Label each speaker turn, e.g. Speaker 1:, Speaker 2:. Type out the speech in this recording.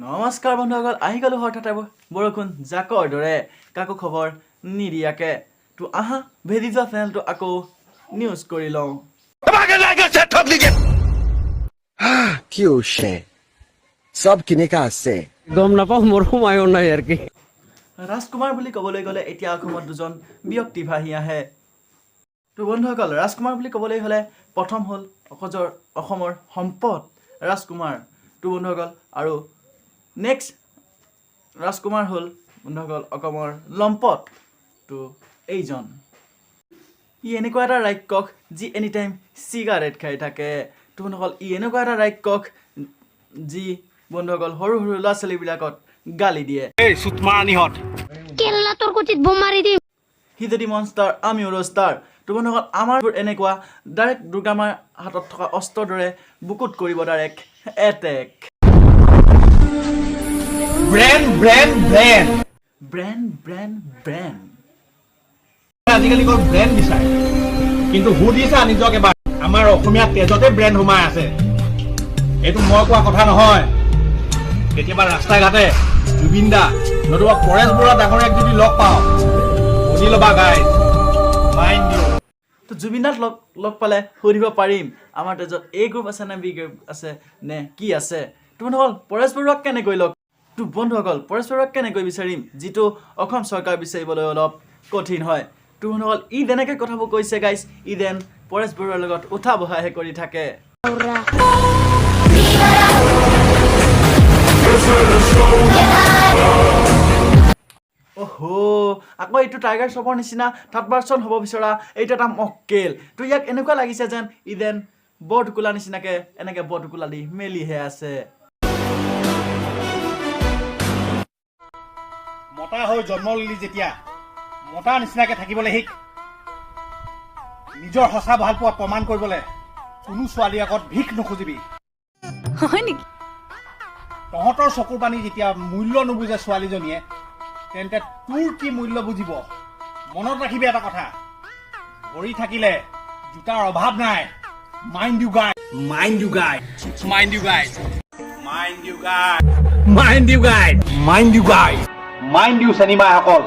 Speaker 1: নমস্কাৰ বন্ধুসকল, আহি গ'লো হঠাতে বৰষুণ জাকৰ দৰে কাকো খবৰ নিদিয়াকে। তো আহা, ভেদি যোৱা চেনেলটো আকৌ নিউজ কৰি লওঁ।
Speaker 2: কি হৈছে? চব কেনেকা আছে?
Speaker 3: গম নাপাওঁ, মোৰ সোমায়ো নাই আৰু কি।
Speaker 1: ৰাজকুমাৰ বুলি ক'বলৈ গ'লে এতিয়া অসমত দুজন ব্যক্তি ভাহি আহে। তো বন্ধুসকল, ৰাজকুমাৰ বুলি ক'বলৈ হ'লে প্ৰথম হ'ল অসমৰ সম্পদ ৰাজকুমাৰ। তো বন্ধুসকল, আৰু নেক্সট ৰাজকুমাৰ হ'ল বন্ধুসকল অসমৰ লম্পট। তো এইজন ই এনেকুৱা এটা ৰাক্ষস যি এনি টাইম চিগাৰেট খাই থাকে। তো বন্ধুসকল, ই এনেকুৱা এটা ৰাক্ষস যি বন্ধুসকল সৰু সৰু ল'ৰা ছোৱালীবিলাকত গালি দিয়ে।
Speaker 4: কেল্লা, তোৰ কচিত বোম মাৰি দিম।
Speaker 1: সি যদি মনষ্টাৰ, আমিও ৰষ্টাৰ। তো বন্ধুসকল, আমাৰ এনেকুৱা ডাইৰেক্ট দুৰ্গা মাৰ হাতত থকা অস্ত্ৰৰ দৰে বুকুত কৰিব direct attack.
Speaker 5: Brand, brand, brand.
Speaker 1: Brand, brand, brand.
Speaker 5: আজিকালি অকল ব্ৰেণ্ড বিচাৰে, কিন্তু সুধিছা নিজক এবাৰ, আমাৰ অসমীয়া তেজতে ব্ৰেণ্ড সোমাই আছে। এইটো মই কোৱা কথা নহয়। কেতিয়াবা ৰাস্তা ঘাটে জুবিন দা নতুবা পৰেশ বৰুৱা ডাঙৰীয়াক যদি লগ পাওঁ, সুধি ল'বা গাইজ, মাইণ্ড ইউ।
Speaker 1: তো জুবিন দাক লগ পালে সুধিব পাৰিম, আমাৰ তেজত এ গ্ৰুপ আছে নে বি গ্ৰুপ আছে নে কি আছে। তো বন্ধুসকল, পৰেশ বৰুৱাক কেনেকৈ লগ, তো বন্ধুসকল, পৰেশ বৰুৱাক কেনেকৈ বিচাৰিম, যিটো অসম চৰকাৰ বিচাৰিবলৈ অলপ কঠিন হয়। তো বন্ধুসকল, ই যেনেকৈ কথাবোৰ কৈছে গাইজ, ই যেন পৰেশ বৰুৱাৰ লগত উঠা বহাহে কৰি থাকে। অহ', আকৌ এইটো টাইগাৰ শ্ৰফৰ নিচিনা থাৰ্ড পাৰ্চন হ'ব বিচৰা এইটো এটা মক্কেল। তো ইয়াক এনেকুৱা লাগিছে যেন ই যেন বৰটোকোলা নিচিনাকে এনেকে বৰটোকোলা দি মেলিহে আছে।
Speaker 5: মতা হৈ জন্ম ললি যেতিয়া, মতা নিচিনাকে থাকিবলৈ শিক। নিজৰ সঁচা ভালপোৱা প্ৰমাণ কৰিবলৈ কোনো ছোৱালীৰ আগত ভিখ নোখোজিবি।
Speaker 6: হয় নেকি?
Speaker 5: তহঁতৰ চকুৰ পানী যেতিয়া মূল্য নুবুজে ছোৱালীজনীয়ে, তেন্তে তোৰ কি মূল্য বুজিব? মনত ৰাখিবি এটা কথা, ভৰি থাকিলে জোতাৰ অভাৱ নাই। Mind you guys, mind you guys, mind you guys, mind you guys, mind you guys, mind you guys, mind you চেনিমাসকল।